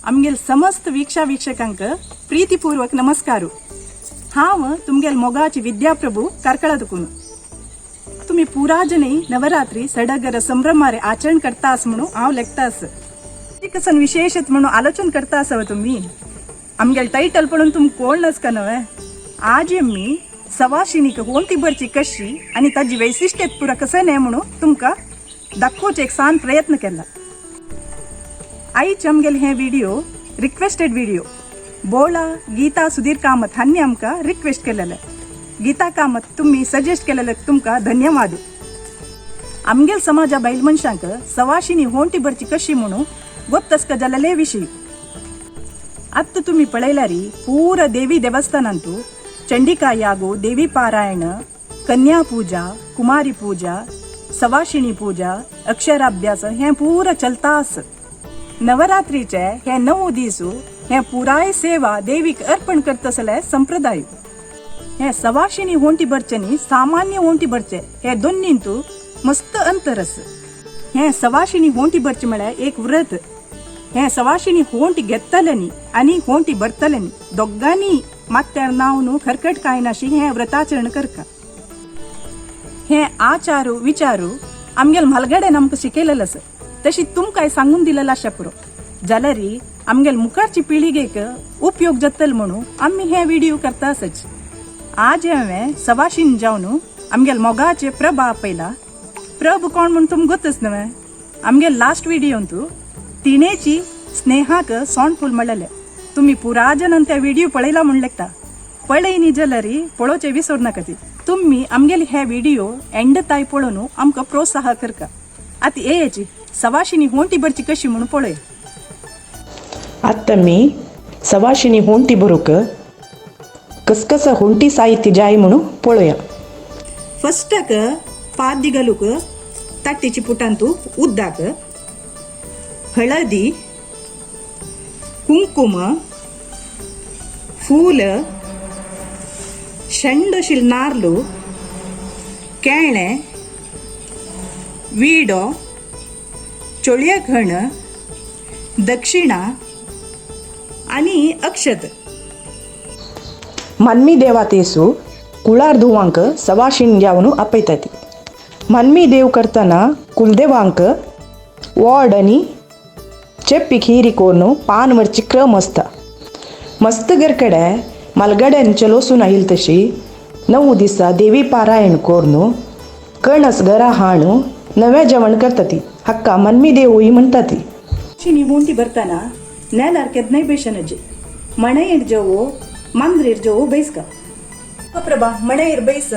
आमगेल समस्त वीक्षा वीक्षकांक प्रीतिपूर्वक नमस्कार. हांव तुमगेल मोगाची विद्याप्रभू कार्कळा दुकून. तुम्ही पुराजनी नवरात्री सडगर संभ्रमारे आचरण करतास म्हणून हांव लेखतास. कसन विशेषत म्हणून आलोचन करता आसाव तुम्ही. आमगेल टायटल पळोवन तुम कोण नसका नव्हे. आज आमी सवाशिणीक होंटी भरची कशी आनी ताजी वैशिष्ट्यत पुरा कसं न्हय म्हणून तुमकां दाखोवचे एक सान प्रयत्न केला. आयज आमगेले हे व्हिडिओ रिक्वेस्टेड व्हिडिओ. बोळा गीता सुधीर कामत हांणी आमकां रिक्वेस्ट केलेले. गीता कामत, तुम्ही सजेस्ट केलेले, तुमकां धन्यवाद. आमगेल समाजा बायल मनशांक सवाशिनी होंटी भरची कशी म्हणून गोत्तस्क जालेले विशय. आत्तां तुमी पळयल्यारी पूरा देवी देवस्थानांतू चंडिका यागो, देवी पारायण, कन्या पूजा, कुमारी पूजा, सवाशिणी पूजा, अक्षराभ्यास हें पुरा चलता आस. नवरात्रीचे हे 9 दीस हे पुराय सेवा देवीक अर्पण करतसले संप्रदाय. हे सवाशिणी होंटी भरचे न्ही सामान्य होंटी भरचे हे दोन्हींतू मस्त अंतर आस. हे सवाशिणी होंटी भरचे म्हळ्यार एक व्रत. हे सवाशिणी होंटी घेतले न्ही आनी होंटी भरतले न्ही दोगांनी मात्यार नांव न्हू खरकट कांय नाशी हें व्रताचरण करका. हे आचारू विचारू आमगेल म्हालगड्यान आमकां शिकयलेलें आसा. तशी तुमकांय सांगून दिलेलें आसा पुरो जाल्यारी आमगेल मुखारची पिळगेक उपयोग जातलो म्हणून आमी हे व्हिडिओ करता आसच. आज हांवें सवाशीण जावन आमगेल मोगाचे प्रभा आपयला. प्रभ कोण म्हूण तुमकां गोतच न्हय. आमगेल लास्ट व्हिडियोंतू तिणेची स्नेहाक सोंड फूल म्हणलेलें. तुमी पुराजनान त्या व्हिडिओ पळयला म्हूण लेखता. पळय न्ही जाल्यार पळोवचें विसर नाका. ती तुमी आमगेले हे व्हिडिओ एंड ताय पळोवन आमकां प्रोत्साह करका. आतां येयाची सवाशिणी होंटी भरची कशी म्हणून पळय. आत्तां मी सवाशिणी होंटी भरूंक कसकस होंटी साहित्य जाय म्हणून पळोवया. फस्टाक पाद्य घालूक ताट्टीची पुटांतू उद्दाक हळदी, कुंकुम, फूल, शेंडशील नार्लू, केळें, विडो, चोळये घण, दक्षिणा आनी अक्षत. मन्मी देवातेसू कुळार धुवांक सवाशीण जावन आपयतात. मन्मी देव करतना कुलदेवांक वॉड आनी चेप्पी खीरी करून पान वरची क्रम आसता. मस्त घरकडे मालगड्यान चलोसून आयल तशी 9 दिसा देवी पारायण करून कणस घरा हाणू नव्या जेवण करता ती हक्का मन्मी देवूय म्हणटा ती. शिनी होंटी भरतना नेलार केदनाय बेशनजे मणेर जेवो मांद्रेर जेवो बैसका. प्रभा मणेर बैस.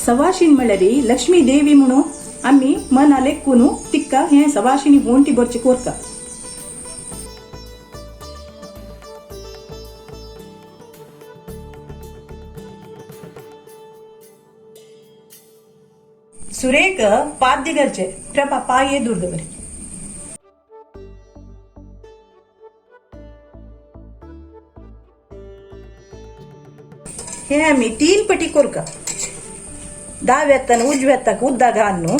सवाशीण म्हळ्यार लक्ष्मी देवी म्हणून आमी मना लेखून तिका हें सवाशिणी होंटी भरची कोरता. सुरेख पाद्य घालचे. प्रभा पाये दूर दवर. हे आमी 3 पटी कोरका. दाव्या हातान उजव्या हाताक उद्दा घालून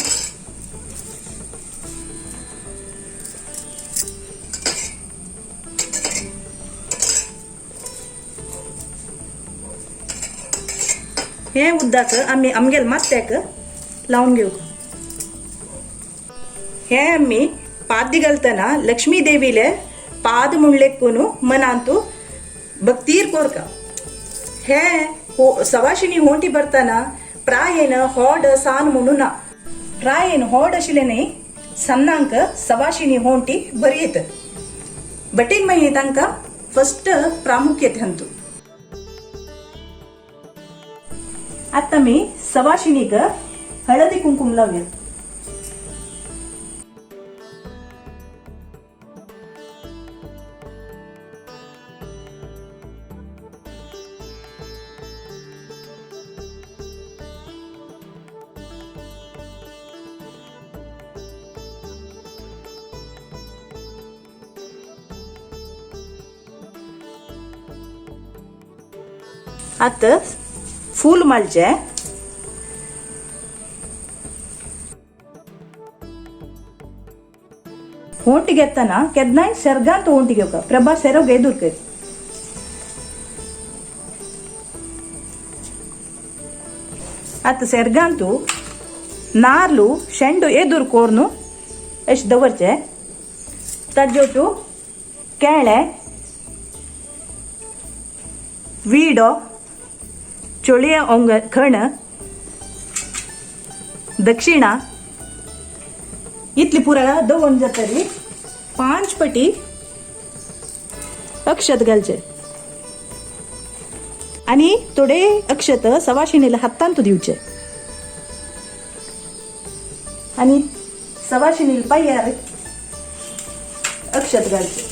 हे उद्दाक आमी आमगेल मात्याक लावन घेवक. हे आमी पाद्य घालतना लक्ष्मी देवीले पाद म्हूण लेखून मनांतू भक्तीर कोरका. हे सवाशिणी होंटी भरतना प्रायेन होड सान म्हणून ना. प्रायेन होड आशिल्लें न्ही सन्नांक सवाशिणी होंटी बरी येत. बटीन मागीर तांकां फस्ट प्रामुख्यते हंतू. आतां आमी सवाशिणीक हळदी कुंकुम लावया. आतां फूल माळचें. होंट घेतना केन्नाय सर्गांत होंट घेवका. प्रभा सेरोग एदूर कर. आतां सेर्गांतू नार्लू शेंडू एदूर कोर्नु अशें दवरचें. ताज्योटू केळें, विडो, चोळये ओंग खण, दक्षिणा इतली पुरा दवरून जातरी 5 पटी अक्षत घालचे आनी थोडे अक्षत सवाशिणीला हातांत दिवचे आनी सवाशिणीला पांयार अक्षत घालचे.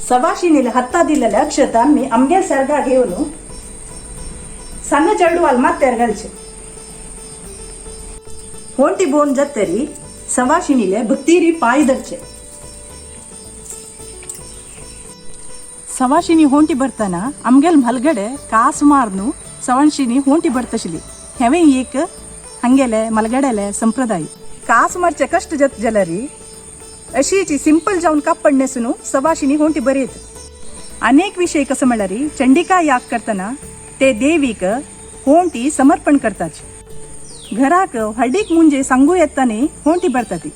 सवाशिणीला हाता दिलेले अक्षत आमी आमगे सर्गा घेवन सन्न चेडवाल माथ्यार घालचे. होंटी बोन जातरी सवाशिणीले भक्तीरी पाय धरचे. सवाशिणी होंटी बरतना आमगेल मलगडे कास मारनु सवाशिणी होंटी बरतशिली. हेवें एक हांगेले मलगडेले संप्रदाय. कास मारचे कश्ट जात जाल्यार अशीची सिंपल जावन कापड न्हेसून सवाशिणी होंटी बरयत. अनेक विशय कसो म्हणल्यार चंडिका याग करतना ते देवीक होंटी समर्पण करतात. घराक हळदीक मुंजे सांगू येता न्ही होंटी भरता ती.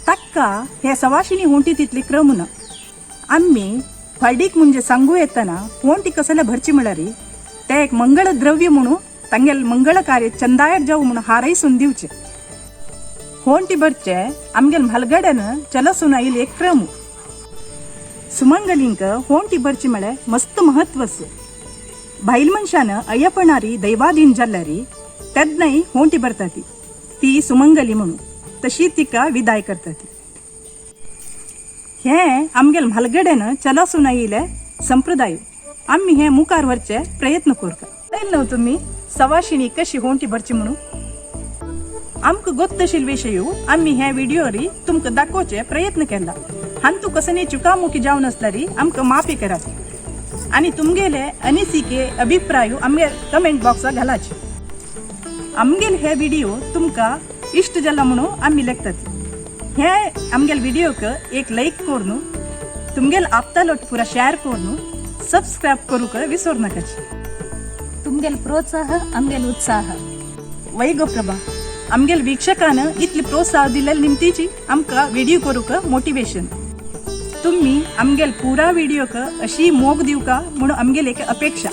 ताक्का हे सवाशिणी होंटी तितली क्रम ना. आमी हळदीक मुंजे सांगू येतना होंटी कसले भरची म्हळ्यार ते एक मंगळ द्रव्य म्हणून तांगेल मंगळ कार्य चंदायर जावं म्हणून हारयसून दिवचे. होंटी भरचे आमगेल म्हालगड्यान चलसून आयिल्ली एक क्रम. सुमंगलींक होंटी भरची म्हळ्यार मस्त महत्व आसा. बायल मनशान अय्यपणारी दैवाधीन जाल्यारी तेन्नाय होंटी भरता ती, ती सुमंगली म्हणून तशी तिका विदाय करता ती. हे आमगेल म्हालगड्यान चलसून आयिल्ले संप्रदाय. आमी हे मुखार व्हरचे प्रयत्न करता. पळयलें न्हू तुमी सवाशिणी कशी होंटी भरची म्हणून. आमकां गोत्तशील विशय आमी हे व्हिडियोरी तुमकां दाखोवचे प्रयत्न केला. हांतू कसनी चुकामुकी जावन आसल्यारी आमकां माफी करात आनी तुमगेले अनिसिके अभिप्राय आमगे कमेंट बॉक्साक घालाचे. आमगेल हे व्हिडिओ तुमकां इश्ट जाला म्हणून आमी लेखतात. हे आमगेल व्हिडिओक एक लायक करून तुमगेल आपतालोट पुरा शेअर करून सबस्क्रायब करूंक विसर नाकाची. तुमगेल प्रोत्साह आमगेल उत्साह. वय गो प्रभा, आमगेल वीक्षकान इतली प्रोत्साह दिलेल निमतीची आमकां व्हिडिओ करूंक मोटिवेशन. तुम्ही आमगेल पुरा व्हिडिओक अशी मोग दिवका म्हणून आमगेल एक अपेक्षा.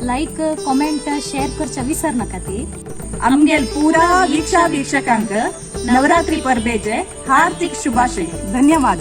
लाईक कॉमेंट शेअर करच्या विसर नका ती. आमगेल पुरा वीक्षा वीक्षकांक नवरात्री परबेचे हार्दिक शुभाशय. धन्यवाद.